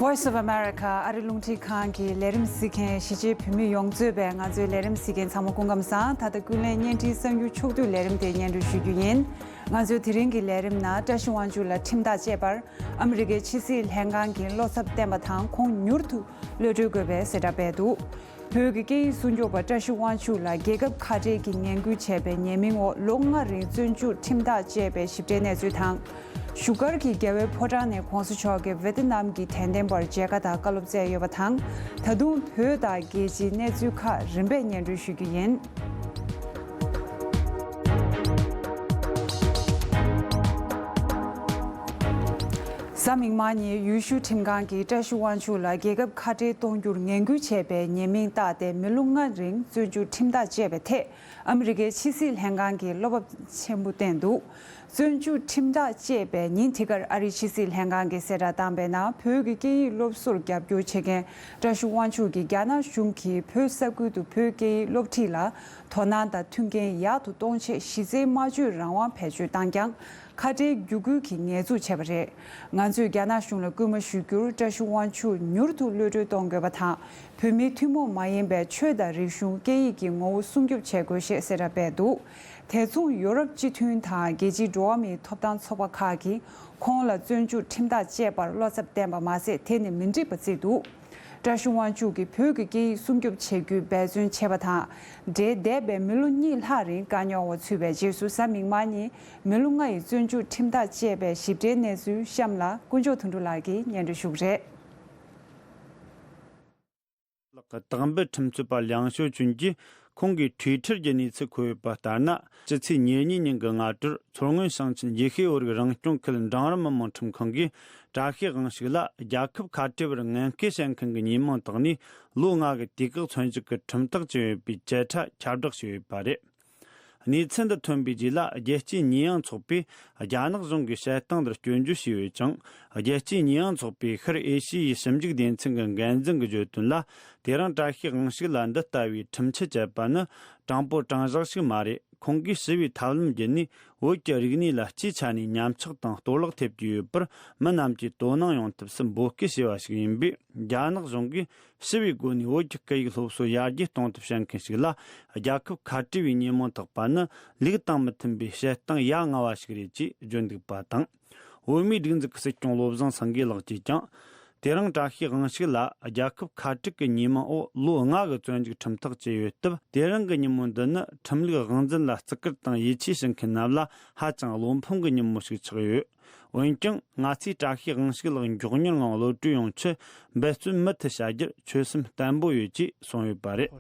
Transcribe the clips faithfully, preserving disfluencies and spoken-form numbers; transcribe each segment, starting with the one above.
Voice of America ཨ་རི་རླུང་འཕྲིན་ཁང་གི་ལས་རིམ་གཟིགས་མཁན་གཞིས་བྱེས་བོད་མི་ཡོངས་གཙོས་པའི་ང་ཚོའི་ལས་རིམ་གཟིགས་མཁན་ཚང་མ་སྐུ་ཁམས་བཟང་། ད་ལྟ་ཀུན་གླེང་བརྙན་འཕྲིན་གསར་འགྱུར་ཕྱོགས་བསྡུས་ལས་རིམ་དེ་སྙན་སྒྲོན་ཞུ་རྒྱུ་ཡིན། ང་ཚོའི་དེ་རིང་གི་ལས་རིམ་ནང་བཀྲ་ཤིས་དབང་ཕྱུག་ལ་ཁྲིམས་ཐག་བཅད་པར་ཨ་མི་རི་ཀའི་ཕྱི་སྲིད་ལྷན་ཁང་གིས་བློ་འཚབ་བསྟན་པ་དང་ཁོང་མྱུར་དུ་གློད་གྲོལ་དགོས་པའི་གསལ་བསྒྲགས་སྤེལ་འདུག་བོད་ཀྱི་སྐད་ཡིག་སྲུང་སྐྱོབ་པ་བཀྲ་ཤིས་དབང་ཕྱུག་ལ་རྒྱལ་ཁབ་ཁ་བྲལ་གྱི་ངན་སྐུལ་བྱས་པའི་ཉེས་མིང་འོག་ལོ་ལྔ་རིང་བཙོན་འཇུག་ཁྲིམས་ཐག་བཅད་པའི་ཞིབ་ཕྲའི་གནས་ཚུལ་དང་། བཞུགས་སྒར་གྱི་རྒྱལ་བའི་ཕོ་བྲང་ནས་གོང་ས་མཆོག་གིས་ཝེ་ཏི་ནམ་གྱི་དད་ལྡན་པར་མཇལ་ཁ་དང་བཀའ་སློབ་སྩལ་ཡོད་པ་དང་། ད་དུང་བོད་དང་རྒྱལ་སྤྱིའི་གནས་ཚུལ་ཁག་རིམ་པས་སྙན་སྒྲོན་ཞུ་རྒྱུ་ཡིན། གཟའ་མིག་དམར་ཉིན་ཡུལ་ཤུལ་ཁྲིམས་ཁང་གིས་བཀྲ་ཤིས་དབང་ཕྱུག་ལ་རྒྱལ་ཁབ་ཁ་བྲལ་གཏོང་རྒྱུར་ངན་སྐུལ་བྱས་པའི་ཉེས་མིང་བཏགས་ཏེ་མི་ལོ་ལྔ་རིང་བཙོན་འཇུག་ཁྲིམས་ཐག་བཅད་པའི་ཐད་ཨ་མི་རི་ཀའི་ཕྱི་སྲིད་ལྷན་ཁང་གིས་བློ་འཚབ་ཆེན་པོ་བསྟན་འདུག་བཙོན་འཇུག་ཁྲིམས་ཐག་བཅད་པའི་ཉིན་དེ་གར་ཨ་རིའི་ཕྱི་སྲིད་ལྷན་ཁང་གིས་གསལ་བསྒྲགས་བཏང་པའི་ནང་བོད་ཀྱི་སྐད་ཡིག་སློབ་གསོར་རྒྱབ་སྐྱོར་བྱེད་མཁན་བཀྲ་ཤིས་དབང་ཕྱུག་གིས་རྒྱ་ནག་གཞུང་གིས་བོད་ས་ཁུལ་དུ་བོད་སྐད་ཡིག་སློབ་ཁྲིད་ལ་དོ་སྣང་དང་མཐུན་རྐྱེན་ཡག་ཏུ་གཏོང་ཆེད་གཞི་རྩའི་སྨྲ་བརྗོད་རང་དབང་བེད་སྤྱོད་བཏང་རྐྱང་ཁ་བྲལ་བརྒྱུད་སྐུལ་གྱི་ཉེས་འཛུགས་བྱས་པ་རེད། ང་ཚོས་རྒྱ་ནག་གཞུང་ལ་སྐུལ་མ་ཞུ་རྒྱུར་བཀྲ་ཤིས་དབང་ཕྱུག་མྱུར་དུ་གློད་གྲོལ་གཏོང་དགོས་པ་དང་། བོད་མིའི་ཐུན་མོང་མ་ཡིན་པའི་ཆོས་དང་རིག་གཞུང་སྐད་ཡིག་གི་ངོ་བོ་སྲུང་སྐྱོབ་བྱེད་དགོས་ཞེས་གསལ་བསྒྲགས་སྤེལ་འདུག་དེ་མཚུངས་ཡོ་རོབ་སྤྱི་མཐུན་དང་རྒྱལ་སྤྱིའི་འགྲོ་བ་མིའི་ཐོབ་ཐང་ཚོགས་པ་ཁག་གིས་ཁོང་ལ་བཙོན་འཇུག་ཁྲིམས་ཐག་བཅད་པར་བློ་འཚབ་བསྟན་པ་མ་ཟད། དེ་ནི་མི་འགྲིག་པ་བརྩིས་འདུག་བཀྲ་ཤིས་དབང་ཕྱུག་གིས་བོད་ཀྱི་སྐད་ཡིག་སྲུང་སྐྱོབ་བྱེད་རྒྱུའི་འབད་བརྩོན་བྱས་པ་དང་། འབྲེལ་འདས་པའི་མི་ལོ་གཉིས་ལྷག་རིང་བཀའ་རྙོག་འོག་ཚུད་པའི་རྗེས་སུ་གཟའ་མིག་དམར་ཉིན་མི་ལོ་ལྔ་ཡི་བཙོན་འཇུག་ཁྲིམས་ཐག་བཅད་པའི་ཞིབ་ཕྲའི་གནས་ཚུལ་གཤམ་ལ་དཀོན་མཆོག་དོན་གྲུབ་ལགས་ཀྱིས་སྙན་སྒྲོན་ཞུ་གི་རེད། ལགས། དག་འབུད་ཁྲིམས་རྩོད་པ་ལིའང་ཞའོ་ཅུན་གྱིས་ཁོང་གིས་Twitter་གྱི་གནས་ཚུལ་འཁོད་ཡོད་པ་ལྟར་ན། ཕྱི་ཚེས་ཉེར་གཉིས་ཉིན་གྱི་སྔ་དྲོར་མཚོ་སྔོན་ཞིང་ཆེན་ཡེ་ཤེས་བོད་རིགས་རང་སྐྱོང་ཁུལ་འབྲིང་རིམ་མི་དམངས་ཁྲིམས་ཁང་གིས་བཀྲ་ཤིས་དབང་ཕྱུག་ལ་རྒྱལ་ཁབ་ཁ་བྲལ་བར་ངན་སྐུལ་བྱེད་མཁན་གྱི་ཉེས་མིང་བཏགས་ནས་ལོ་ལྔ་གི་དུས་བཀག་བཙོན་འཇུག་གི་ཁྲིམས་ཐག་བཅད་ཡོད་པའི་བཅད་ཁྲ་ཁྱབ་བསྒྲགས་བྱས་ཡོད་པ་རེད། གནས་ཚུལ་འདི་ཐོན་པའི་རྗེས་ལ་རྒྱལ་སྤྱིའི་ཉེས་ཡངས་ཚོགས་པས་རྒྱ་ནག་གཞུང་གི་བཤད་སྟངས་འདིར་སྐྱོན་བརྗོད་བྱས་ཡོད་ཅིང་། རྒྱལ་སྤྱིའི་ཉེས་ཡངས་ཚོགས་པའི་ཤར་ཨེ་ཤི་ཡའི་ཞིབ་འཇུག་སྡེ་ཚན་གྱི་འགན་འཛིན་གྱིས་བརྗོད་དོན་ལ། དེ་རིང་བཀྲ་ཤིས་དབང་ཕྱུག་ལ་འདི་ལྟ་བུའི་ཁྲིམས་ཆད་བཅད་པ་ནི་དྲང་པོ་དྲང་བཞག་ཞིག་མ་རེད། ཁོང་གིས་ཞི་བའི་ཐབས་ལམ་བརྒྱུད་ནས་བོད་ཀྱི་རིག་གནས་ལ་སྤྱིའི་ཆ་ནས་ཉམས་ཆག་དང་གཏོར་བརླག་ཐེབས་ཀྱི་ཡོད་པར་མི་རྣམས་ཀྱིས་དོ་སྣང་ཡོང་ཐབས་སུ་འབོད་སྐུལ་བྱས་པ་ཞིག་ཡིན་པས། རྒྱ་ནག་གཞུང་གིས་ཞི་བའི་སྒོ་ནས་བོད་ཀྱི་སྐད་ཡིག་སློབ་གསོ་ཡར་རྒྱས་གཏོང་ཐབས་བྱེད་མཁན་ཞིག་ལ་རྒྱལ་ཁབ་ཁ་བྲལ་བའི་ཉེས་མིང་བཏགས་པ་ནི་ལུགས་དང་མི་མཐུན་པའི་བཤད་སྟངས་ཡ་ང་བ་ཞིག་རེད་ཅེས་བརྗོད་འདུག་པ་དང་། བོད་མིའི་སྒྲིག་འཛུགས་ཀྱི་སྲིད་སྐྱོང་བློ་བཟང་སེང་གེ་ལགས་ཀྱིས་ཀྱང་། དེ་རིང་བཀྲ་ཤིས་དབང་ཕྱུག་ལ་རྒྱལ་ཁབ་ཁ་བྲལ་གྱི་ཉེས་མིང་འོག་ལོ་ལྔ་གི་བཙོན་འཇུག་ཁྲིམས་ཐག་བཅད་ཡོད་སྟབས། དེ་རིང་གི་ཉིན་མོ་འདི་ནི་ཁྲིམས་ལུགས་དབང་འཛིན་ལ་བརྩི་བཀུར་དང་ཡིད་ཆེས་བྱེད་མཁན་རྣམས་ལ་ཧ་ཅང་བློ་ཕམ་གྱི་ཉིན་མོ་ཞིག་ཆགས་ཡོད། འོན་ཀྱང་། ང་ཚོས་བཀྲ་ཤིས་དབང་ཕྱུག་ལགས་མགྱོགས་མྱུར་ངང་གློད་གྲོལ་ཡོང་ཆེད་འབད་བརྩོན་མུ་མཐུད་བྱ་རྒྱུར་ཆོད་སེམས་བརྟན་པོ་ཡོད་ཅེས་གསུངས་ཡོད་པ་རེད།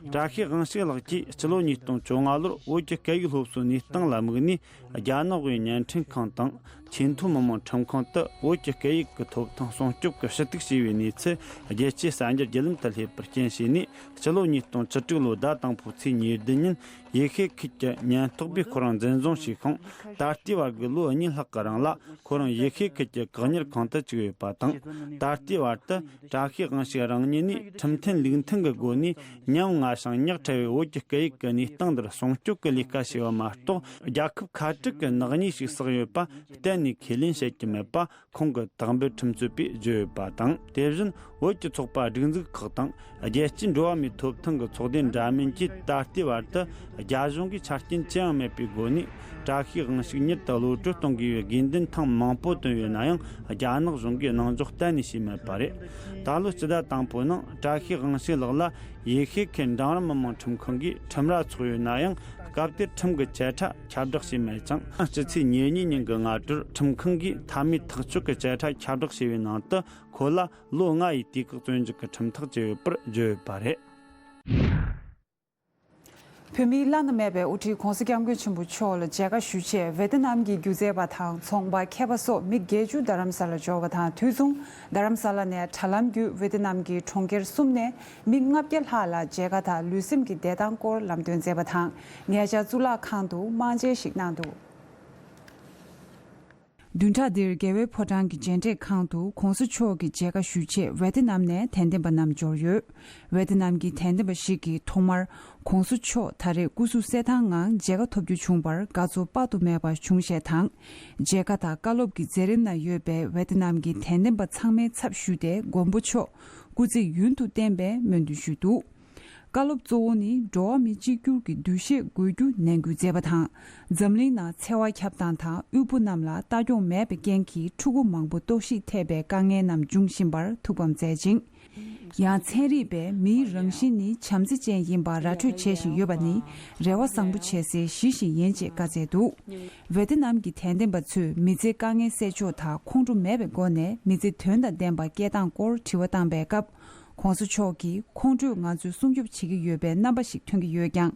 བཀྲ་ཤིས་དབང་ཕྱུག་ལགས་ཀྱིས་སྤྱི་ལོ་ཉིས་སྟོང་བཅོ་ལྔ་ལོར་བོད་ཀྱི་སྐད་ཡིག་སློབ་གསོའི་གནས་སྟངས་ལ་དམིགས་ནས་རྒྱ་ནག་དབུས་བརྙན་འཕྲིན་ཁང་དང་ཆེས་མཐོའི་མི་དམངས་ཁྲིམས་ཁང་དུ་བོད་ཀྱི་སྐད་ཡིག་གི་ཐོབ་ཐང་སྲུང་སྐྱོབ་ཀྱི་ཞུ་གཏུག་བྱས་པའི་གནས་ཚུལ་རྒྱལ་སྤྱིའི་གསར་འགྱུར་བརྒྱུད་ལམ་དུ་སླེབས་པར་རྐྱེན་བྱས་ནས། སྤྱི་ལོ་ཉིས་སྟོང་བཅུ་དྲུག་ལོའི་ཟླ་དང་པོའི་ཚེས་ཉེར་བདུན་ཉིན། ཡེ་ཤུའི་ཁུལ་གྱི་ཉེན་རྟོག་པས་ཁོ་རང་འཛིན་བཟུང་བྱས་ཤིང་། ད་ལྟའི་བར་གྱི་ལོ་གཉིས་ལྷག་གི་རིང་ལ་ཁོ་རང་ཡེ་ཤུའི་ཁུལ་གྱི་བཀག་ཉར་ཁང་དུ་བཅུག་ཡོད་པ་དང་། ད་ལྟའི་བར་དུ་བཀྲ་ཤིས་དབང་ཕྱུག་རང་ཉིད་ནས་ཁྲིམས་མཐུན་ལུགས་མཐུན་གྱི་སྒོ་ནས་ཉམ་ང་ཞིང་ཉག་ཕྲ་བའི་བོད་ཀྱི་སྐད་ཡིག་གི་གནས་སྟངས་འདིར་སྲུང་སྐྱོབ་ཀྱི་ལས་ཀ་བྱས་པ་མ་གཏོགས། རྒྱལ་ཁབ་ཁ་བྲལ་གྱི་ནག་ཉེས་ཤིག་བསགས་ཡོད་པ་གཏན་ནས་ཁས་ལེན་བྱེད་ཀྱི་མེད་པ། ཁོང་གི་དག་འབུད་ཁྲིམས་རྩོད་པས་བརྗོད་ཡོད་པ་དང་། དེ་བཞིན་བོད་ཀྱི་ཚོགས་པ་སྒྲིག་འཛུགས་ཁག་དང་། རྒྱལ་སྤྱིའི་འགྲོ་བ་མིའི་ཐོབ་ཐང་གི་ཚོགས་སྡེ་འདྲ་མིན་གྱིས་ད་ལྟའི་བར་དུ་རྒྱ་གཞུང་གིས་ཆ་རྐྱེན་ཅི་ཡང་མེད་པའི་སྒོ་ནས་བཀྲ་ཤིས་དབང་ཕྱུག་མྱུར་དུ་གློད་གྲོལ་གཏོང་དགོས་པའི་དགོས་འདུན་ཐེངས་མང་པོ་བཏོན་ཡོད་ན་ཡང་། རྒྱ་ནག་གཞུང་གིས་གནང་འཇོག་གཏན་ནས་བྱས་མེད་པ་རེད། ད་ལོའི་སྤྱི་ཟླ་དང་པོའི་ནང་བཀྲ་ཤིས་དབང་ཕྱུག་ལགས་ལ་ཡེ་ཤུའི་ཁུལ་འབྲིང་རིམ་མི་དམངས་ཁྲིམས་ཁང་གིས་ཁྲིམས་ར་འཚོགས་ཡོད་ན་ཡང་། སྐབས་དེར་ཁྲིམས་ཀྱི་བཅད་ཁྲ་ཁྱབ་བསྒྲགས་བྱས་མེད་ཅིང་། སྤྱི་ཚེས་ཉེར་གཉིས་ཉིན་གྱི་སྔ་དྲོར་ཁྲིམས་ཁང་གིས་མཐའ་མའི་ཐག་གཅོད་ཀྱི་བཅད་ཁྲ་ཁྱབ་བསྒྲགས་བྱས་པའི་ནང་དུ། ཁོ་ལ་ལོ་ལྔ་ཡི་དུས་བཀག་བཙོན་འཇུག་གི་ཁྲིམས་ཐག་བཅད་ཡོད་པར་བརྗོད་ཡོད་པ་རེད། བོད་མིའི་བླ་ན་མེད་པའི་དབུ་ཁྲིད་༧གོང་ས་༧སྐྱབས་མགོན་ཆེན་པོ་མཆོག་ལ་མཇལ་ཁ་ཞུ་ཆེད་ཝེ་ཏི་ནམ་གྱི་སྒྱུ་རྩལ་པ་དང་ཚོང་པ་མཁས་པ་སོགས་མི་བརྒྱད་ཅུ་རྡ་རམ་ས་ལ་འབྱོར་བ་དང་དུས་མཚུངས། རྡ་རམ་ས་ལ་ནས་དྲ་ལམ་བརྒྱུད་ཝེ་ཏི་ནམ་གྱི་གྲོང་ཁྱེར་གསུམ་ནས་མི་ལྔ་བརྒྱ་ལྷག་ལ་མཇལ་ཁ་དང་ལུས་སེམས་ཀྱི་བདེ་ཐང་སྐོར་ལམ་སྟོན་མཛད་པ་དང་། ཉེ་ཆར་གཙུག་ལག་ཁང་དུ་དམངས་མཇལ་ཞིག་གནང་འདུག་བདུན་ཕྲག་འདིར་རྒྱལ་བའི་ཕོ་བྲང་གི་མཇལ་འཕྲད་ཁང་དུ་༸གོང་ས་མཆོག་གི་མཇལ་ཁ་ཞུ་ཆེད་ཝེ་ཏི་ནམ་ནས་དད་ལྡན་པ་རྣམས་འབྱོར་ཡོད། ཝེ་ཏི་ནམ་གྱི་དད་ལྡན་པ་ཞིག་གིས་ཐོག་མར་༸གོང་ས་མཆོག་ད་རེས་སྐུ་གཟུགས་གསལ་ཐང་ངང་མཇལ་ཁ་ཐོབ་རྒྱུ་བྱུང་བར་དགའ་ཚོར་དཔག་ཏུ་མེད་པ་བྱུང་ཞེས་དང་། མཇལ་ཁ་དང་བཀའ་སློབ་ཀྱི་མཛད་རིམ་ནང་ཡོད་པའི་ཝེ་ཏི་ནམ་གྱི་དད་ལྡན་པ་ཚང་མའི་ཚབ་ཞུས་ཏེ་མགོན་པོ་མཆོག་སྐུ་ཚེ་ཡུན་དུ་བརྟན་པའི་སྨོན་འདུན་ཞུས་འདུག། བཀའ་སློབ་གཙོ་བོ་ནི་འགྲོ་བ་མི་གཅིག་གྱུར་གྱི་འདུ་ཤེས་དགོས་རྒྱུ་ནན་སྐུལ་མཛད་པ་དང་། འཛམ་གླིང་ནང་འཚེ་བ་ཁྱབ་སྟངས་དང་དབུལ་པོ་རྣམས་ལ་ལྟ་སྐྱོང་མེད་པའི་རྐྱེན་གྱིས་ཕྲུ་གུ་མང་པོ་ལྟོགས་ཤིག་ཐེབས་པའི་དཀའ་ངལ་རྣམས་འབྱུང་བཞིན་པར་ཐུགས་ཕམ་མཛད་ཅིང་། ཡང་ཚན་རིག་པས་མིའི་རང་བཞིན་ནི་བྱམས་བརྩེ་ཅན་ཡིན་པ་ར་སྤྲོད་བྱེད་བཞིན་ཡོད་པ་ནི་རེ་བ་བཟང་པོ་བྱེད་སའི་གཞི་ཞིག་ཡིན་ཅེས་བཀའ་སྩལ་འདུག། ཝེ་ཏི་ནམ་གྱི་དད་ལྡན་པ་ཚོས་མི་ཚེའི་དཀའ་ངལ་སེལ་ཕྱོགས་དང་ཁོང་ཁྲོ་མེད་པའི་སྒོ་ནས་མི་ཚེ་དོན་དང་ལྡན་པ་སྐྱེལ་སྟངས་སྐོར་དྲི་བ་བཏང་པའི་སྐབས། ༸གོང་ས་མཆོག་གིས་ཁོང་ཁྲོས་ང་ཚོའི་སྲུང་སྐྱོབ་བྱེད་ཀྱི་ཡོད་པའི་རྣམ་པ་ཞིག་ཐོན་གྱི་ཡོད་ཀྱང་།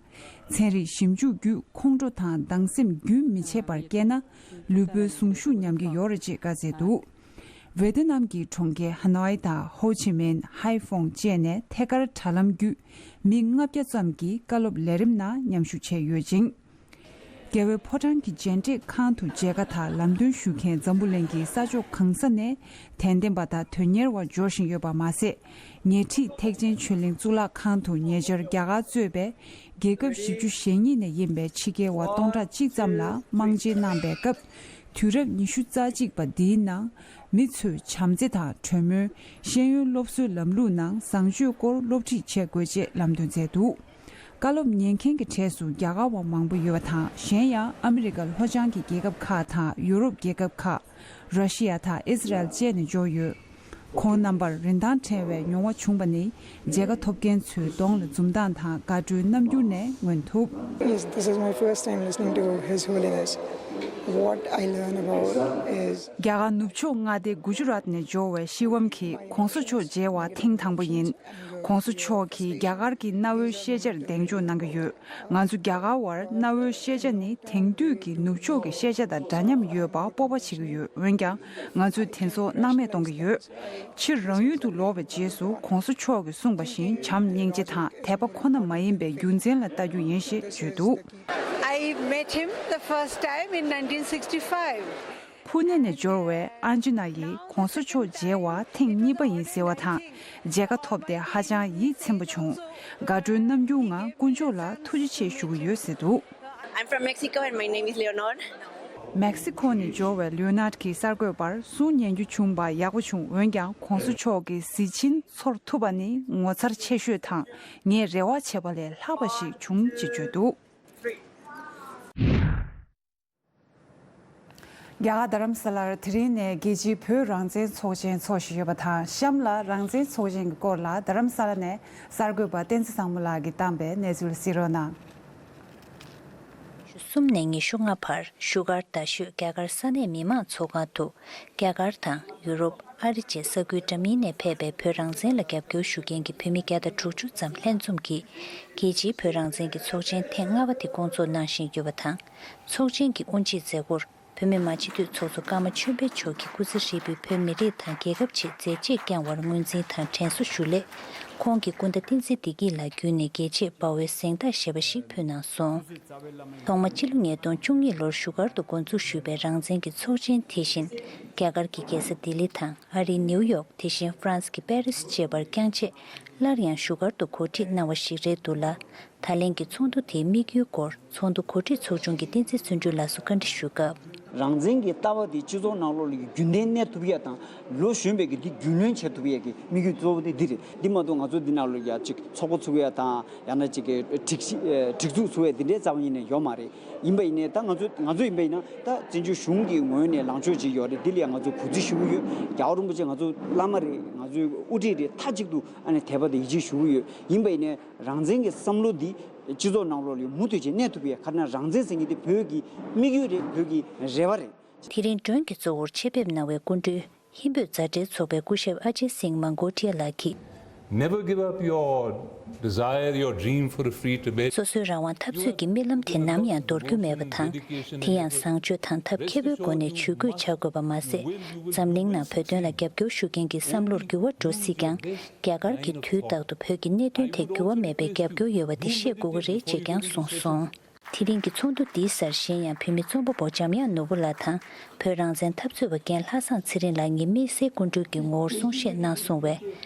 ཚན་རིག་ཞིབ་འཇུག་བརྒྱུད་ཁོང་ཁྲོ་དང་སྡང་སེམས་རྒྱུན་མི་ཆད་པར་སྐྱེས་ན། ལུས་པོའི་གཟུངས་ཤུགས་ཉམས་ཀྱི་ཡོད་རེད་ཅེས་བཀའ་སྩལ་འདུག། ཝེ་ཏི་ནམ་གྱི་གྲོང་ཁྱེར་ཧ་ནོའི་དང་ཧོ་ཆི་མིན། ཧའེ་ཧྥོང་བཅས་ནས་ཐད་ཀར་དྲ་ལམ་བརྒྱུད་མི་ལྔ་བརྒྱ་ཙམ་གྱིས་བཀའ་སློབ་ལས་རིམ་ནང་མཉམ་ཞུགས་བྱས་ཡོད་ཅིང་། རྒྱལ་བའི་ཕོ་བྲང་གི་མཇལ་འཕྲད་ཁང་དུ་མཇལ་ཁ་དང་ལམ་སྟོན་ཞུ་མཁན་འཛམ་བུ་གླིང་གི་ས་ཕྱོགས་གང་ས་ནས་དད་ལྡན་པ་དང་དོན་གཉེར་བ་འབྱོར་བཞིན་ཡོད་པ་མ་ཟད། ཉེ་འཁྲིས་ཐེག་ཆེན་ཆོས་གླིང་གཙུག་ལག་ཁང་དུ་ཉེ་ཆར་རྒྱ་གར་གཙོས་པའི་རྒྱལ་ཁབ་བཞི་བཅུ་ཞེ་གཉིས་ནས་ཡིན་པའི་ཕྱི་རྒྱལ་བ་སྟོང་ཕྲག་གཅིག་ཙམ་ལ་དམངས་མཇལ་གནང་པའི་སྐབས། དུས་རབས་ཉི་ཤུ་རྩ་གཅིག་པ་འདིའི་ནང་མི་ཚོས་བྱམས་བརྩེ་དང་གྲོས་མོལ། ཤེས་ཡོན་སློབ་གསོའི་ལམ་ལུགས་ནང་བཟང་སྤྱོད་སྐོར་སློབ་ཁྲིད་བྱེད་དགོས་ཅེས་ལམ་སྟོན་མཛད་འདུག། བཀའ་སློབ་ཉན་མཁན་གྱི་གྲས་སུ་རྒྱ་གར་བ་མང་པོ་ཡོད་པ་དང་། གཞན་ཡང་ཨ་མི་རི་ཀ་ལྷོ་བྱང་གི་རྒྱལ་ཁབ་ཁག་དང་ཡུ་རོབ་རྒྱལ་ཁབ་ཁག་ར་ཤི་ཡ་དང་ཨི་སི་རལ་བཅས་ནས་འབྱོར་ཡོད། ཁོང་རྣམ་པར་རིན་ཐང་བྲལ་བའི་མྱོང་བ་བྱུང་བ་ནི། མཇལ་ཁ་ཐོབ་མཁན་ཚོའི་གདོང་ལ་འཛུམ་མདངས་དང་དགའ་སྤྲོའི་རྣམ་འགྱུར་ནས་མངོན་ཐུབ། Yes, this is my first time listening to His Holiness. What I learn about is རྒྱ་གར་ནུབ་ཕྱོགས་མངའ་སྡེ་གུ་ཇུ་རཱཏ་ནས་འབྱོར་བའི་ཤི་ཝམ་གྱིས་༸གོང་ས་མཆོག་མཇལ་བ་ཐེངས་དང་པོ་ཡིན། ༸གོང་ས་མཆོག་གིས་རྒྱ་གར་གྱི་གནའ་བོའི་ཤེས་བྱར་གདེང་འཇོག་གནང་གི་ཡོད། ང་ཚོ་རྒྱ་གར་བར་གནའ་བོའི་ཤེས་བྱ་ནི་དེང་དུས་ཀྱི་ནུབ་ཕྱོགས་ཀྱི་ཤེས་བྱ་དང་འདྲ་མཉམ་ཡོད་པ་སྤོབས་པ་བྱེད་ཀྱི་ཡོད། འོན་ཀྱང་ང་ཚོས་དེ་ཚོ་སྣང་མེད་གཏོང་གི་ཡོད། ཕྱིར་རང་ཡུལ་དུ་ལོག་པའི་རྗེས་སུ་༸གོང་ས་མཆོག་གིས་གསུངས་པ་བཞིན་བྱམས་སྙིང་རྗེ་དང་དད་པ་ཁོ་ན་མ་ཡིན་པའི་རྒྱུ་མཚན་ལ་ལྟ་རྒྱུ་ཡིན་ཞེས་བརྗོད་འདུག། I met him the first time in nineteen sixty-five. ཕུ་ནེ་ནས་འབྱོར་བའི་ཨན་ཇི་ན་ཡིས་༸གོང་ས་མཆོག་མཇལ་བ་ཐེངས་གཉིས་པ་ཡིན་ཟེར་བ་དང་། མཇལ་ཁ་ཐོབ་སྟེ་ཧ་ཅང་ཡིད་ཚིམ་པོ་བྱུང་། དགའ་སྤྲོའི་རྣམ་འགྱུར་ངང་དཀོན་མཆོག་ལ་ཐུགས་རྗེ་ཆེ་ཞུ་གི་ཡོད་ཟེར་འདུག། I'm from Mexico and my name is Leonor. མེག་སི་ཁོ་ནས་འབྱོར་བའི་ལིའོ་ནར་གྱིས་གསར་འགོད་པར་གསུང་ཉན་རྒྱུ་བྱུང་བ་ཡག་པོ་བྱུང་། འོན་ཀྱང་༸གོང་ས་མཆོག་གི་གཟི་བྱིན་ཚོར་ཐུབ་པ་ནི་ངོ་མཚར་ཆེ་ཤོས་དང་། ངས་རེ་བ་བྱས་པ་ལས་ལྷག་པ་ཞིག་བྱུང་ཅེས་བརྗོད་འདུག། རྒྱ་གར་རྡ་རམ་ས་ལར་དེ་རིང་ནས་རྒྱལ་སྤྱིའི་བོད་རང་བཙན་ཚོགས་ཆེན་འཚོགས་བཞིན་ཡོད་པ་དང་། གཤམ་ལ་རང་བཙན་ཚོགས་ཆེན་གྱི་སྐོར་ལ་རྡ་རམ་ས་ལ་ནས་གསར་འགོད་པ་བསྟན་འཛིན་བཟང་མོ་ལགས་ཀྱིས་བཏང་པའི་གནས་ཚུལ་གཟིགས་རོགས་གནང་། གསུམ་ནས་ཉི་ཤུ་ལྔ་བར་བཞུགས་སྒར་རྡ་ཤོད་རྒྱ་གར་ས་གནས་མི་མང་ཚོགས་ཁང་དུ། རྒྱ་གར་དང་ཡུ་རོབ། ཨ་རི་བཅས་ས་ཁུལ་འདྲ་མིན་ནས་ཕེབས་པའི་བོད་རང་བཙན་ལ་རྒྱབ་སྐྱོར་ཞུ་མཁན་གྱི་བོད་མི་བརྒྱ་དང་དྲུག་ཅུ་ཙམ་ལྷན་འཛོམས་ཀྱིས། རྒྱལ་སྤྱིའི་བོད་རང་བཙན་གྱི་ཚོགས་ཆེན་ཐེངས་ལྔ་པ་དེ་སྐོང་ཚོགས་གནང་བཞིན་ཡོད་པ་དང་། ཚོགས་ཆེན་གྱི་དབུ་འབྱེད་མཛད་སྒོར། བོད་མི་མང་སྤྱི་འཐུས་ཚོགས་གཙོ་ཀརྨ་ཆོས་འཕེལ་མཆོག་གིས་སྐུ་ཚེ་ཧྲིལ་པོའི་བོད་མི་རིགས་དང་རྒྱལ་ཁབ་ཆེད་མཛད་རྗེས་བསྐྱངས་པར་ངོས་འཛིན་དང་དྲན་གསོ་ཞུ་སླད། ཁོང་གི་སྐུ་ཟླ་བསྟན་འཛིན་བདེ་སྐྱིད་ལགས་བརྒྱུད་ནས་རྒྱལ་གཅེས་དཔའ་བོའི་གཟེངས་རྟགས་ཞེས་པ་ཞིག་ཕུལ་གནང་སོང་། ཐོག་མ་སྤྱི་ལོ་ཉིས་སྟོང་བཅུ་གཉིས་ལོར་བཞུགས་སྒར་དུ་འགོ་འཛུགས་ཞུས་པའི་རང་བཙན་གྱི་ཚོགས་ཆེན་དེ་བཞིན། རྒྱ་གར་གྱི་རྒྱལ་ས་ལྡི་ལི་དང་ཨ་རིའི་ནིའུ་ཡོག་དེ་བཞིན་ཧྥ་རན་སི་གི་པེ་རིས་བཅས་པར་བསྐྱངས་རྗེས། སླར་ཡང་བཞུགས་སྒར་དུ་གོ་སྒྲིག་གནང་བ་ཞིག་རེད་འདུག་ལ། ད་ལན་གྱི་ཚོགས་འདུ་དེའི་དམིགས་ཡུལ་སྐོར་ཚོགས་འདུ་གོ་སྒྲིག་ཚོགས་ཆུང་གི་བསྟན་འཛིན་བརྩོན་འགྲུས་ལགས་སུ་བཀའ་འདྲི་ཞུས་སྐབས། རང་བཙན་གྱི་ལྟ་བ་དེ་སྤྱི་ཚོགས་ནང་ལོགས་ལ་རྒྱུན་ལྡན་གནས་ཐུབ་ཡ་དང་། ལོ་གཞོན་པའི་གི་འདི་རྒྱུས་ལོན་བྱེད་ཐུབ་ཡ་གི་དམིགས་ཡུལ་གཙོ་བོ་དེ་འདི་རེད། འདི་མ་གཏོགས་ང་ཚོ་འདི་ནང་ལོགས་ཡ་གཅིག་ཚོགས་པ་ཚུགས་ཡ་དང་། ཡང་ན་གཅིག་གི་སྒྲིག་གཞི་སྒྲིག་འཛུགས་བཟོ་ཡ་འདི་འདྲའི་རྩ་བ་ཉིད་ནས་ཡོད་མ་རེད། ཡིན་པ་ཡིན་ནའི་ད་ང་ཚོ་ང་ཚོ་ཡིན་པ་ཡིན་ན་ད་བཙན་བྱོལ་གཞུང་གི་ངོས་ནས་ལངས་ཕྱོགས་ཅིག་ཡོད་རེད། འདི་ལ་ཡང་ང་ཚོ་གུས་བརྩི་ཞུ་གི་ཡོད། རྒྱལ་བ་རིན་པོ་ཆེ་ང་ཚོ་བླ་མ་རེད། ང་ཚོའི་དབུ་ཁྲིད་རེད། མཐའ་གཅིག་ཏུ་ཨ་ནི་དད་པ་དང་ཡིད་ཆེས་ཞུ་གི་ཡོད། ཡིན་པ་ཡིན་ནའི་རང་བཙན་གྱི་བསམ་བློ་འདི་སྤྱི་ཚོགས་ནང་ལོགས་ལ་མུ་མཐུད་བྱས་གནས་ཐུབ་ཡས། ག་རེ་ན་རང་བཙན་ཟེར་མཁན་འདི་བོད་ཀྱི་དམིགས་ཡུལ་རེད། བོད་ཀྱི་རེ་བ་རེད། དེ་རིང་མགྲོན་གྱི་གཙོ་བོར་ཆེད་ཕེབས་གནང་བའི་སྐུ་མགྲོན། ཧིན་བོད་མཛའ་འབྲེལ་ཚོགས་པའི་སྐུ་ཞབས་ཨ་ཇེ་སིང་མང་གོ་ཐི་ཡ་ལགས་ཀྱིས། Never give up your desire, your dream for a free Tibet. སོ་སོའི་རང་དབང་འཐབ་རྩོད་ཀྱི་རྨི་ལམ་དེ་ནམ་ཡང་འདོར་རྒྱུ་མེད་པ་དང་། དེ་ཡང་བཟང་སྤྱོད་དང་ཐབས་མཁས་པོའི་སྒོ་ནས་ཇུས་འགོད་བྱ་དགོས་པ་མ་ཟད། འཛམ་གླིང་ནང་བོད་དོན་ལ་རྒྱབ་སྐྱོར་ཞུ་མཁན་གྱི་བསམ་བློར་འགྱུར་བ་འགྲོ་སྲིད་ཀྱང་། རྒྱ་གར་གྱིས་དུས་རྟག་ཏུ་བོད་ཀྱི་གནད་དོན་ཐད་འགྱུར་བ་མེད་པའི་རྒྱབ་སྐྱོར་ཡོད་པ་དེ་ཤེས་དགོས་ཀྱི་རེད་ཅེས་ཀྱང་གསུངས་སོང་། དེ་རིང་གི་ཚོགས་འདུ་འདིའི་སར་གཞན་ཡང་བོད་མི་རྩོམ་པ་པོ་འཇམ་དབྱངས་ནོར་བུ་ལགས་དང་བོད་རང་བཙན་འཐབ་རྩོད་པ་རྒན་ལྷ་བཟང་ཚེ་རིང་ལགས་གཉིས་དམིགས་བསལ་སྐུ་མགྲོན་གྱི་ངོ་བོར་གསུང་བཤད་གནང་སོང་བས།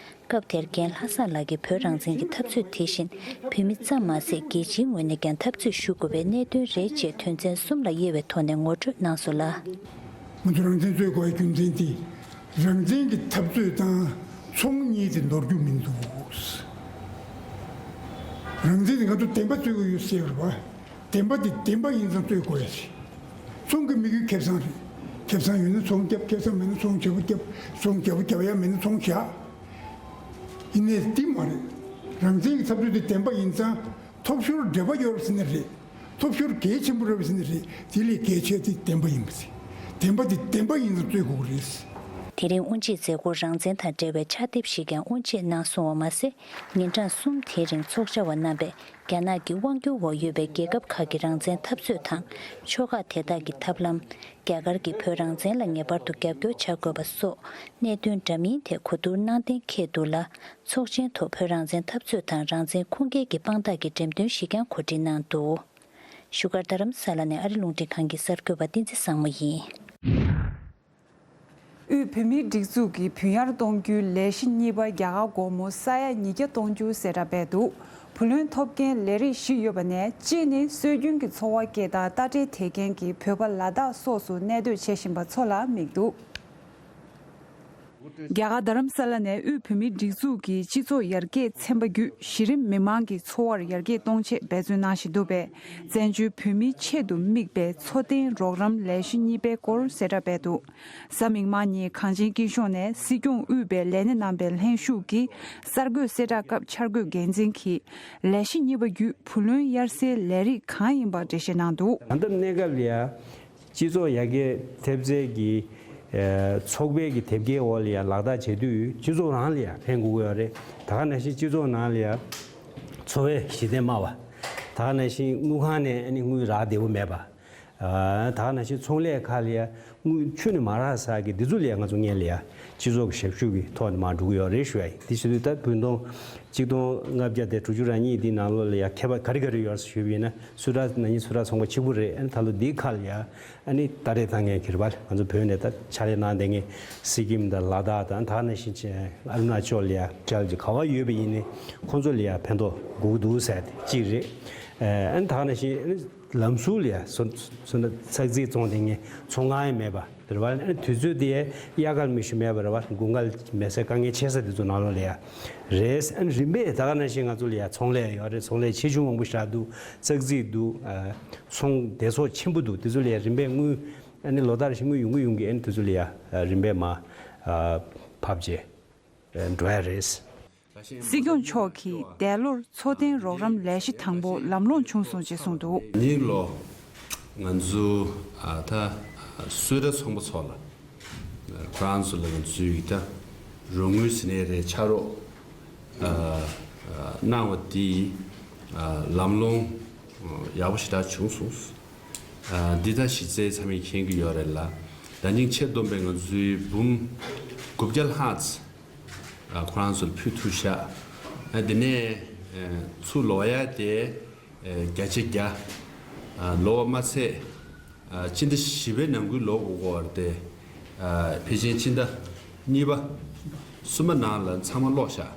སྐབས་དེར་རྒན་ལྷ་བཟང་ལགས་ཀྱིས་བོད་རང་བཙན་གྱི་འཐབ་རྩོད་དེ་བཞིན་བོད་མི་ཙམ་མ་ཟད་རྒྱལ་སྤྱིའི་ངོས་ནས་ཀྱང་འཐབ་རྩོད་ཞུ་དགོས་པའི་གནད་དོན་རེད་ཅེས་དོན་ཚན་གསུམ་ལ་དབྱེ་བའི་ཐོག་ནས་ངོ་སྤྲོད་གནང་སོང་ལ། ང་ཚོ་རང་བཙན་རྩོད་དགོས་པའི་རྒྱུ་མཚན་དེ་རང་བཙན་གྱི་འཐབ་རྩོད་དང་ཚོང་གཉིས་དེ་འདོར་རྒྱུ་མི་འདུག་རང་བཙན་དེ་ང་ཚོ་བདེན་པ་རྩོད་དགོས་ཡོད་ཟེར་བ། བདེན་པ་དེ་བདེན་པ་ཡིན་ཙང་རྩོད་དགོས་ཡ་ཞིག་ཚོང་གི་དམིགས་ཡུལ་ཁེ་བཟང་རེད། ཁེ་བཟང་ཡོད་ན་ཚོང་རྒྱབ། ཁེ་བཟང་མེད་ན་ཚོང་བརྗེ་པོ་རྒྱབ། ཚོང་བརྗེ་པོ་རྒྱབ་ཡ་མེད་ན་ཚོང་བཞག་ཡིན་ནའི་འདི་མ་རེད། རང་བཙན་གྱི་འཐབ་རྩོད་དེ་བདེན་པ་ཡིན་ཙང་ཐོབ་ཤོར་འབྲས་བུ་ཡོད་རེད་ཟེར་ནི་རེད། ཐོབ་ཤོར་གལ་ཆེན་པོ་རེད་ཟེར་ནི་རེད། དེ་ལས་གལ་ཆེ་དེ་བདེན་པ་ཡིན་པ་ཟེར། བདེན་པ་དེ་བདེན་པ་ཡིན་ཙང་རྩོད་དགོས་ཀྱི་རེད། དེ་རིང་དབུ་འབྱེད་མཛད་སྒོར་རང་བཙན་དང་འབྲེལ་བའི་ཕྱག་དེབ་ཞིག་ཀྱང་དབུ་འབྱེད་གནང་སོང་བ་མ་ཟད། ཉིན་གྲངས་གསུམ་དེའི་རིང་ཚོགས་བཅར་བ་རྣམ་པས་རྒྱ་ནག་གི་དབང་སྒྱུར་འོག་ཡོད་པའི་རྒྱལ་ཁབ་ཁག་གི་རང་བཙན་འཐབ་རྩོད་དང་། ཕྱོགས་ཁག་དེ་དག་གི་ཐབས་ལམ། རྒྱ་གར་གྱིས་བོད་རང་བཙན་ལ་ངེས་པར་དུ་རྒྱབ་སྐྱོར་བྱ་དགོས་པ་སོགས་གནད་དོན་འདྲ་མིན་ཐད་གོ་བསྡུར་གནང་གཏན་འཁེལ་འདུག་ལ། ཚོགས་ཆེན་ཐོག་བོད་རང་བཙན་འཐབ་རྩོད་དང་རང་བཙན་ཁུངས་སྐྱེལ་གྱི་དཔང་རྟགས་ཀྱི་འགྲེམས་སྟོན་ཞིག་ཀྱང་གོ་སྒྲིག་གནང་འདུག་བཞུགས་སྒར་རྡ་རམ་ས་ལ་ནས་ཨ་རི་རླུང་འཕྲིན་ཁང་གི་གསར་འགོད་པ་བསྟན་འཛིན་བཟང་མོ་ཡིན། དབུས་བོད་མིའི་སྒྲིག་འཛུགས་ཀྱིས་བུན་གཡར་གཏོང་རྒྱུའི་ལས་གཞི་གཉིས་པ་རྒྱ་གར་སྒོར་མོ་ས་ཡ་ཉིས་བརྒྱ་གཏོང་རྒྱུ་གསལ་བསྒྲགས་སྤེལ་འདུག་བུ་ལོན་ཐོབ་མཁན་ལས་རིགས་བཞི་ཡོད་པ་ནས་གཅིག་ནི་སྲོལ་རྒྱུན་གྱི་འཚོ་བ་སྐྱེལ་སྟངས་རྟ་དྲེལ་དེད་མཁན་གྱི་བོད་པ་ལ་དྭགས་སོགས་སུ་གནས་སྡོད་བྱེད་བཞིན་པ་ཚོ་ལ་དམིགས་འདུག་རྒྱ་གར་རྡ་རམ་ས་ལ་ནས་དབུས་བོད་མིའི་སྒྲིག་འཛུགས་ཀྱི་སྤྱི་ཚོགས་ཡར་རྒྱས་ཚན་པ་བརྒྱུད་གཞི་རིམ་མི་མང་གི་འཚོ་བར་ཡར་རྒྱས་གཏོང་ཆེད་འབད་བརྩོན་གནང་བཞིན་འདུག་པས། བཙན་བྱོལ་བོད་མིའི་ཆེད་དུ་དམིགས་པའི་འཚོ་རྟེན་རོགས་རམ་ལས་གཞི་གཉིས་པའི་སྐོར་གསལ་བསྒྲགས་སྤེལ་འདུག་གཟའ་མིག་དམར་ཉིན་གངས་ཅན་སྐྱིད་གཤོངས་ནས་སྲིད་སྐྱོང་དབུས་པའི་ལས་སྣེ་རྣམ་པའི་ལྷན་ཞུགས་ཀྱིས་གསར་འགོད་གསལ་བསྒྲགས་སྐབས་འཆར་འགོད་འགན་འཛིན་གྱིས་ལས་གཞི་གཉིས་པ་བརྒྱུད་བུ་ལོན་གཡར་སའི་ལས་རིགས་གང་ཡིན་པ་འགྲེལ་བཤད་གནང་འདུག་ད་ལྟ་གནས་སྐབས་ལ་ཡ། སྤྱི་ཚོགས་ཡར་རྒྱས་ཐེབས་རྩའི་གི་ཚོགས་པའི་གི་དེབ་སྐྱེལ་འོག་ལ་ཡ་ལག་བསྟར་བྱེད་དུས་སྤྱི་ཚོགས་རང་ལ་ཡ་ཕན་དགོས་ཀྱི་ཡོད་རེད། ད་ག་ནང་བཞིན་སྤྱི་ཚོགས་ནང་ལ་ཡ་འཚོ་བའི་གཞི་རྟེན་དམའ་བ། ད་ག་ནང་བཞིན་དངུལ་ཁང་ནས་ཨ་ནི་དངུལ་རག་བདེ་པོ་མེད་པ། ད་ག་ནང་བཞིན་ཚོང་ལས་ཁག་ལ་ཡ་དངུལ་ཁྱོན་ནས་མ་རག་ས་གི་འདི་ཚོ་ལ་ཡ་ང་ཚོ་སྔོན་ལ་ཡ་སྤྱི་ཚོགས་ཀྱི་ཞབས་ཞུ་གི་ཐོག་ནས་མར་འགྲོ་གི་ཡོད་རེད་ཞུ་ཡ་ཡིན། དེ་བྱེད་དུས་ད་བུན་ཐོང་གཅིག་སྟོང་ལྔ་བརྒྱ་དང་དྲུག་ཅུ་རེ་གཉིས་འདི་ནང་ལོགས་ལ་ཡ་ཁྱད་པར་ག་རེ་ག་རེ་ཡོད་ཞུས་པ་ཡིན་ན། སུ་ཊར་ན་ནིང་སུ་ཊར་ཚོང་པ་གཅིག་པུ་རེད། ཨ་ནི་ད་ལོ་འདིའི་ཁ་ལ་ཡ་ཨ་ནི་རྟ་དྲེལ་བཏང་མཁན་གྱི་རེད་པ། ང་ཚོ་བོད་ནས་ད་ཕྱག་ལས་གནང་བསྡད་མཁན་སི་ཀིམ་དང་ལ་དྭགས་དང་ད་ག་ནང་བཞིན་ཨ་རུ་ན་ཅལ་ལ་ཡ་ཅལ་གྱི་ག་བ་ཡོད་པ་ཡིན་ནའི་ཁོང་ཚོ་ལ་ཡ་ཕན་ཐོགས་དགོས་ཀྱི་འདུག་ཟེར་ཏེ་གཅིག་རེད། ཨ་ནི་ད་ག་ནང་བཞིན་ཨ་ནི་ལམ་ཟུར་ལ་ཡ་སོ་སོ་ན་ཚགས་རྫི་བཙོང་བསྡད་མཁན་ཚོང་ཁང་ཡང་མེད་པ། དེ་རེད་བ། ཨ་ནི་དུས་ཚོད་དེ་གཡར་གར་མི་ཤུགས་མེད་པ་རེད་བ། དགུན་ཁ་མེད་སའི་དཀའ་ངལ་ཆེ་ས་དེ་ཚོ་ནང་ལོགས་ལ་ཡ་རེད། ཨ་ནི་རིམ་པས་ད་ག་ནང་བཞིན་ང་ཚོ་ལ་ཡ་ཚོང་ལས་ཡོད་རེད། ཚོང་ལས་ཆེ་ཆུང་མང་པོ་ཞིག་འདུག་ཚགས་རྫི་འདུག་ཨ་ཚོང་སྡེ་ཚོགས་ཆེན་པོ་འདུག་དེ་ཚོ་ལ་ཡ་རིམ་པས་དངུལ་ཨ་ནི་ལོ་ལྟར་བཞིན་དངུལ་ཡོང་གི་ཡོང་གི་ཨ་ནི་དེ་ཚོ་ལ་ཡ་རིམ་པས་མར་ཨ་ཕབ་བྱས་འགྲོ་ཡ་རེད། སྲིད་སྐྱོང་མཆོག་གིས་འདས་ལོར་འཚོ་རྟེན་རོགས་རམ་ལས་གཞི་དང་པོ་ལམ་ལྷོང་བྱུང་སོང་ཅེས་གསུངས་འདུག་ཉིན་ལོ། ང་ཚོ་ཨ་ད་སུ་ཊར་ཚོང་པ་ཚོ་ལ་ཁོ་རང་ཚོ་ལ་ང་ཚོའི་ད་རོགས་དངུལ་ཟེར་ནའི་རེད། ཕྱག་རོགས་ཨ་ཨ་གནང་བ་དེ་ཨ་ལམ་ལྷོང་ཡག་པོ་ཞེ་དྲག་བྱུང་སོང་། ཨ་འདི་ད་གཞི་རྩའི་ཚང་མས་མཁྱེན་གྱི་ཡོད་རེད་ལ། ད་ཉིན་ཆེད་བསྡོམས་པའི་ང་ཚོའི་འབུམ་དགུ་བརྒྱ་ལྷག་ཙམ་ཨ་ཁོ་རང་ཚོར་ཕུལ་ཐུབ་ཤག་ཨ་དེ་ནས་ཨ་ཚུར་ལོག་ཡ་དེ་ཨ་བརྒྱ་ཆ་བརྒྱ་ཨ་ལོག་པ་མ་ཚད་ཨ་སྤྱི་ཟླ་བཞི་པའི་ནང་ཁུལ་ལོག་དགོས་ཀྱི་ཡོད་རེད་དེ། ཨ་ཕལ་ཆེར་སྤྱི་ཟླ་གཉིས་པ་གསུམ་པ་ནང་ལ་ཚང་མ་ལོག་ཤག་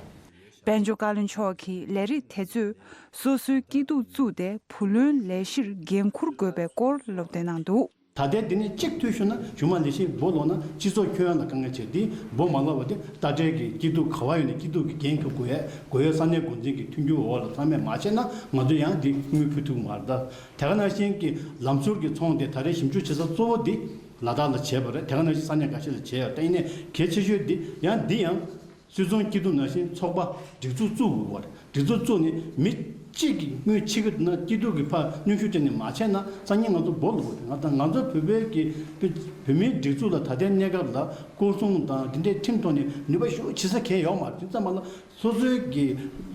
དཔལ་འབྱོར་བཀའ་བློན་མཆོག་གིས་ལས་རིགས་དེ་ཚོས་སོ་སོའི་སྐྱིད་སྡུག་བཙུགས་ཏེ་བུ་ལོན་ལས་གཞིར་འགན་འཁུར་དགོས་པའི་སྐོར་སློབ་སྟོན་གནང་འདུག་ད་ལྟའི་འདི་ནས་གཅིག་ཐུག་ཤོར་ན་གཞུག་མ་ལས་གཞི་འབོ་ལོག་ན་སྤྱི་ཚོགས་ཁྱོན་ཡོངས་ལ་དཀའ་ངལ་ཆེ། འདི་འབོ་མ་ལོག་པ་དེ་རྟ་དྲེལ་གྱི་སྐྱིད་སྡུག་ག་བ་ཡོད་ནས་སྐྱིད་སྡུག་གི་འགན་འཁུར་དགོས་ཡ་དགོས་ཡོད། ས་གནས་འགོ་འཛིན་གྱི་མཐུན་འགྱུར་འོག་ལ་ཚང་མས་མ་བྱས་ན་ང་ཚོ་ཡང་འདི་དངུལ་ཕུལ་ཐུབ་ཀྱི་མ་རེད། ད་དེ་ག་ནང་བཞིན་གྱི་ལམ་ཟུར་གྱི་ཚོང་དེ་ད་རེས་ཞིབ་འཇུག་བྱེད་ས་གཙོ་བོ་འདི་ལ་དྭགས་ལ་བྱས་པ་རེད། དེ་ག་ནང་བཞིན་ས་གནས་འགའ་ཤས་ལ་བྱས་ཡོད། ད་ཡིན་ནའི་གལ་ཆེ་ཤོས་འདི་ཡང་འདི་ཡང་། སུད་ཚོང་སྐྱིད་སྡུག་ནང་བཞིན་ཚོགས་པ་སྒྲིག་འཛུགས་བཙུགས་དགོས་པ་རེད། སྒྲིག་འཛུགས་བཙུགས་ནས་མི་གཅིག་གིས་དངུལ་ཕྱི་གི་ནང་སྐྱིད་སྡུག་གི་ཕར་གནོན་ཤུགས་སྤྲད་ནས་མ་བྱས་ན་སང་ཉིན་ང་ཚོ་འབོ་ལོག་གི་རེད། ང་དང་ང་ཚོ་བོད་པའི་གི་བོད་མིའི་སྒྲིག་འཛུགས་ལ་ད་ལྟའི་གནས་སྐབས་ལ་སྐོར་སྲུང་དང་འདི་འདྲའི་ཁྲིམས་ཐོག་ནས་ནུས་པ་ཤུགས་ཆེ་ས་གང་ཡོད་མ་རེད། དེ་ཙམ་པ་ལ་སོ་སོའི་གི་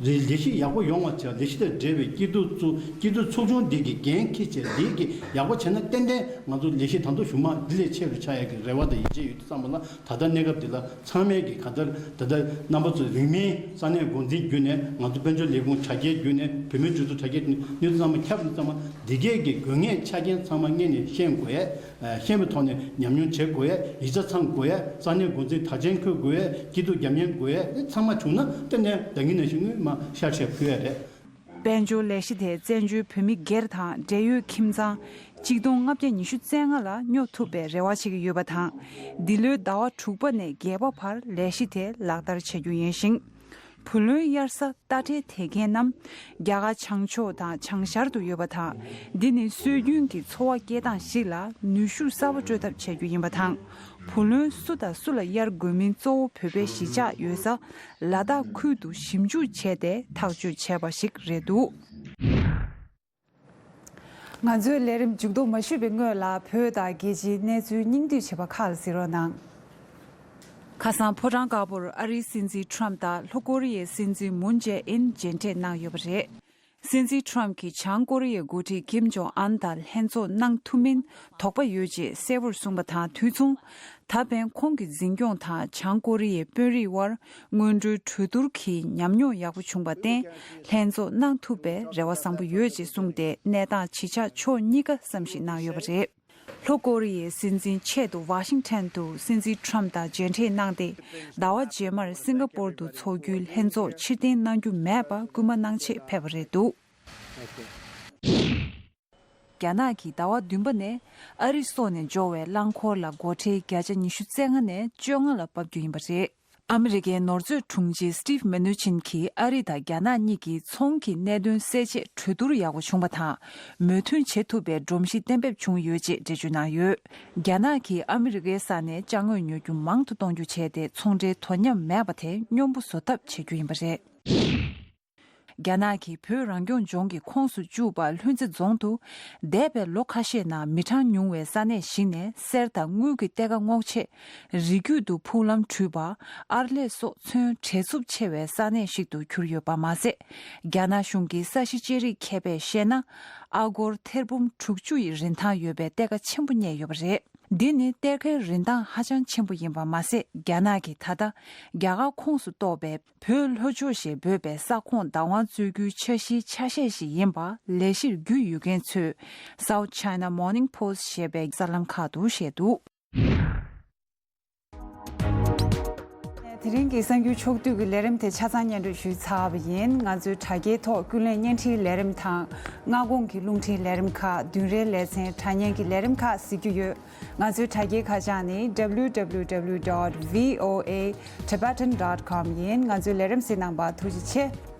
ལས་ལས་གཞི་ཡག་པོ་ཡོང་བ་བྱས། ལས་གཞི་དང་འབྲེལ་བའི་སྐྱིད་སྡུག་ཚོ་སྐྱིད་སྡུག་ཚོགས་ཆུང་འདི་གི་འགན་འཁྱེར་བྱས་འདི་གི་ཡག་པོ་བྱས་ན་ཏན་ཏན་ང་ཚོ་ལས་གཞི་ད་དུང་གཞུག་མ་འདི་ལས་ཆེ་རུ་ཆགས་ཡག་གི་རེ་བ་དང་ཡིད་ཆེས་ཡོད། དེ་ཙམ་པ་ལ། ད་ལྟ་གནས་སྐབས་འདི་ལ་ཚང་མས་ཀྱི་ག་ལྟར་ད་ལྟ་རྣམ་པ་ཚོ་རིང་མིན་ས་གནས་འགོ་འཛིན་བརྒྱུད་ནས་ང་ཚོ་དཔལ་འབྱོར་ལས་ཁུངས་དྲ་རྒྱའི་བརྒྱུད་ནས་ བོད་མིའི་སྒྲིག་འཛུགས་དྲ་རྒྱའི་ནུས་སྟོབས་ཚང་མ་ཁྱབ་ནས་ཚང་མ་འདི་གས་ཀྱི་དགོས་ངེས་ཆ་རྐྱེན་ཚང་མ་སྔོན་ནས་ཤེས་དགོས་ཡས། ཤེས་པའི་ཐོག་ནས་ཉམས་མྱོང་བྱེད་དགོས་ཡས། ཡིག་ཆ་ཚང་དགོས་ཡས། ས་གནས་འགོ་འཛིན་དར་ཆེན་འཁོད་དགོས་ཡས། སྐྱིད་སྡུག་རྒྱབ་གཉེར་དགོས་ཡས། དེ་ཚང་མ་བྱུང་ན་དེ་ནས་ད་གིན་ནང་བཞིན་སྔོན་མ་ཤར་ཆེ་ཕུལ་ཡས་རེད། དཔལ་འབྱོར་ལས་གཞི་དེ་བཙན་བྱོལ་བོད་མི་སྒེར་དང་འབྲེལ་ཡོད་ཁྱིམ་ཚང་གཅིག་སྟོང་ལྔ་བརྒྱ་ཉི་ཤུ་རྩ་ལྔ་ལ་སྨྱོ་ཐུབ་པའི་རེ་བ་བྱེད་ཀྱི་ཡོད་པ་དང་། འདི་ལོའི་ཟླ་བ་དྲུག་པ་ནས་བརྒྱད་པ་བར་ལས་གཞི་དེ་ལག་བསྟར་བྱ་རྒྱུ་ཡིན་ཞིང་། བུ་ལོན་གཡར་ས་ལྟ་ཁྲལ་དེ་མཁན་རྣམས་རྒྱ་གར་བྱང་ཕྱོགས་དང་བྱང་ཤར་དུ་ཡོད་པ་དང་། འདི་ནི་སྲོལ་རྒྱུན་གྱི་འཚོ་བ་སྐྱེལ་སྟངས་ཤིག་ལ་ནུས་ཤུགས་གསར་པ་སྤྲོད་ཐབས་བྱ་རྒྱུ་ཡིན་པ་དང་། བུ་ལོན་སུ་དང་སུ་ལ་གཡར་དགོས་མིན་གཙོ་བོ་བོད་པའི་གཞིས་ཆགས་ཡོད་ས་ལ་དྭགས་ཁུལ་དུ་ཞིབ་འཇུག་བྱས་ཏེ་ཐག་གཅོད་བྱས་པ་ཞིག་རེད་འདུག། ང་ཚོའི་ལས་རིམ་མཇུག་བསྡོམས་མ་ཞུས་པའི་སྔོན་ལ་བོད་དང་རྒྱལ་སྤྱིའི་གནས་ཚུལ་སྙིང་བསྡུས་བྱས་པ་ཁག་ལ་གཟིགས་རོགས་གནང་། ཁ་སང་ཕོ་བྲང་དཀར་པོར་ཨ་རིའི་སྲིད་འཛིན་ཁྲོམ་དང་ལྷོ་ཀོ་རི་ཡའི་སྲིད་འཛིན་མུན་ཇེ་ཨིན་མཇལ་འཕྲད་གནང་ཡོད་པ་རེད། སྲིད་འཛིན་ཁྲོམ་གྱིས་བྱང་ཀོ་རི་ཡའི་འགོ་ཁྲིད་ཀིམ་ཇོང་ཨན་དང་ལྷན་ཚོགས་གནང་ཐུབ་མིན་དོགས་པ་ཡོད་ཅེས་གསལ་བོར་གསུངས་པ་དང་དུས་མཚུངས། ད་ཕན་ཁོང་གི་འཛིན་སྐྱོང་དང་བྱང་ཀོ་རི་ཡའི་དཔོན་རིགས་དབར་སྔོན་འགྲོའི་གྲོས་བསྡུར་གྱིས་ཉམས་མྱོང་ཡག་པོ་བྱུང་བར་བརྟེན། ལྷན་ཚོགས་གནང་ཐུབ་པའི་རེ་བ་བཟང་པོ་ཡོད་ཅེས་གསུངས་ཏེ། གནས་སྟངས་ཇི་ཆགས་ཕྱོགས་གཉིས་ཀ་བསམ་གཞིག་གནང་ཡོད་པ་རེད། ལྷོ་ཀོ་རི་ཡའི་སྲིད་འཛིན་ཆེད་དུ་ཝ་ཤིང་ཊོན་དུ་སྲིད་འཛིན་ཁྲོམ་དང་མཇལ་འཕྲད་གནང་སྟེ། ཟླ་བ་རྗེས་མར་སིང་ག་པོར་དུ་འཚོགས་རྒྱུའི་ལྷན་ཚོགས་ཕྱིར་འཐེན་གནང་རྒྱུ་མེད་པ་སྐུལ་མ་གནང་ཆེད་ཕེབས་པ་རེད་འདུག། རྒྱ་ནག་གིས་ཟླ་བ་བདུན་པ་ནས་ཨ་རི་སོགས་ནས་འབྱོར་བའི་རླངས་འཁོར་ལ་སྒོ་ཁྲལ་བརྒྱ་ཆ་ཉི་ཤུ་རྩ་ལྔ་ནས་བཅོ་ལྔ་ལ་ཕབ་རྒྱུ་ཡིན་པ་རེད། ཨ་མི་རི་ཀའི་ནོར་མཛོད་དྲུང་ཆེ་སི་ཊིབ་མེ་ནུ་ཆིན་གྱིས་ཨ་རི་དང་རྒྱ་ནག་གཉིས་ཀྱི་ཚོང་གི་གནད་དོན་སེལ་ཆེད་གྲོས་བསྡུར་ཡག་པོ་བྱུང་བ་དང་། མོས་མཐུན་བྱེད་ཐུབ་པའི་སྒྲོམ་གཞི་གཏན་འབེབས་བྱུང་ཡོད་ཅེས་འགྲེལ་བརྗོད་གནང་ཡོད། རྒྱ་ནག་གིས་ཨ་མི་རི་ཀའི་ས་ནས་ཅ་དངོས་ཉོ་རྒྱུ་མང་དུ་གཏོང་རྒྱུ་བྱས་ཏེ། ཚོང་འབྲེལ་དོ་མཉམ་མེད་པ་དེ་སྙོམས་པོ་བཟོ་ཐབས་བྱེད་རྒྱུ་ཡིན་པ་རེད། རྒྱ་ནག་གིས་བོད་རང་སྐྱོང་ལྗོངས་ཀྱི་ཁོངས་སུ་བཅུག་པ་ལྷུན་རྩེ་རྫོང་དུ། འདས་པའི་ལོ་ཁ་ཤས་ནང་མི་གྲངས་ཉུང་བའི་ས་གནས་ཤིག་ནས་གསེར་དང་དངུལ་གྱི་གཏེར་ཁ་སྔོག་ཆེད། རི་རྒྱུད་དུ་ཕུག་ལམ་བྲུས་པ། ཨར་ལས་སོགས་ཚོན་བྲེག་འཚུབ་ཆེ་བའི་ས་གནས་ཤིག་ཏུ་གྱུར་ཡོད་པ་མ་ཟད། རྒྱ་ནག་གཞུང་གི་ས་གཞི་ལྕགས་རིགས་མཁས་པས་བཤད་ན། ཨ་སྒོར་ཐེར་འབུམ་དྲུག་ཅུ་ཡི་རིན་ཐང་ཡོད་པའི་གཏེར་ཁ་ཆེན་པོ་རྙེད་ཡོད་པ་རེད། འདི་ནི་གཏེར་ཁའི་རིན་ཐང་ཧ་ཅང་ཆེན་པོ་ཡིན་པ་མ་ཟད། རྒྱ་ནག་གིས་ད་ལྟ་རྒྱ་གར་ཁོངས་སུ་གཏོགས་པའི་བོད་ལྷོ་ཕྱོགས་ཞེས་འབོད་པའི་ས་ཁོངས་བདག་དབང་རྩོད་རྒྱུའི་འཆར་གཞིའི་ཆ་ཤས་ཤིག་ཡིན་པ་ལས་གཞིར་རྒྱུས་ཡོད་མཁན་ཚོས་South China Morning Post ཞེས་པའི་གསར་ལམ་ཁག་ཏུ་བཤད་འདུག། དེ་རིང་གི་གསར་འགྱུར་ཕྱོགས་བསྡུས་ཀྱི་ལས་རིམ་དེ་ཆ་ཚང་སྙན་སྒྲོན་ཞུས་ཚར་བ་ཡིན། ང་ཚོའི་དྲ་རྒྱའི་ཐོག་ཀུན་གླེང་བརྙན་འཕྲིན་ལས་རིམ་དང་། སྔ་དགོང་གི་རླུང་འཕྲིན་ལས་རིམ་ཁག་བདུན་རེའི་ལེ་ཚན་དྲ་བརྙན་གྱི་ལས་རིམ་ཁག་གཟིགས་རྒྱུ་ཡོད། ང་ཚོའི་དྲ་རྒྱའི་ཁ་བྱང་ནི་W W W dot V O A Tibetan dot com ཡིན། ང་ཚོའི་ལས་རིམ་གཟིགས་གནང་བར་ཐུགས་རྗེ་ཆེ།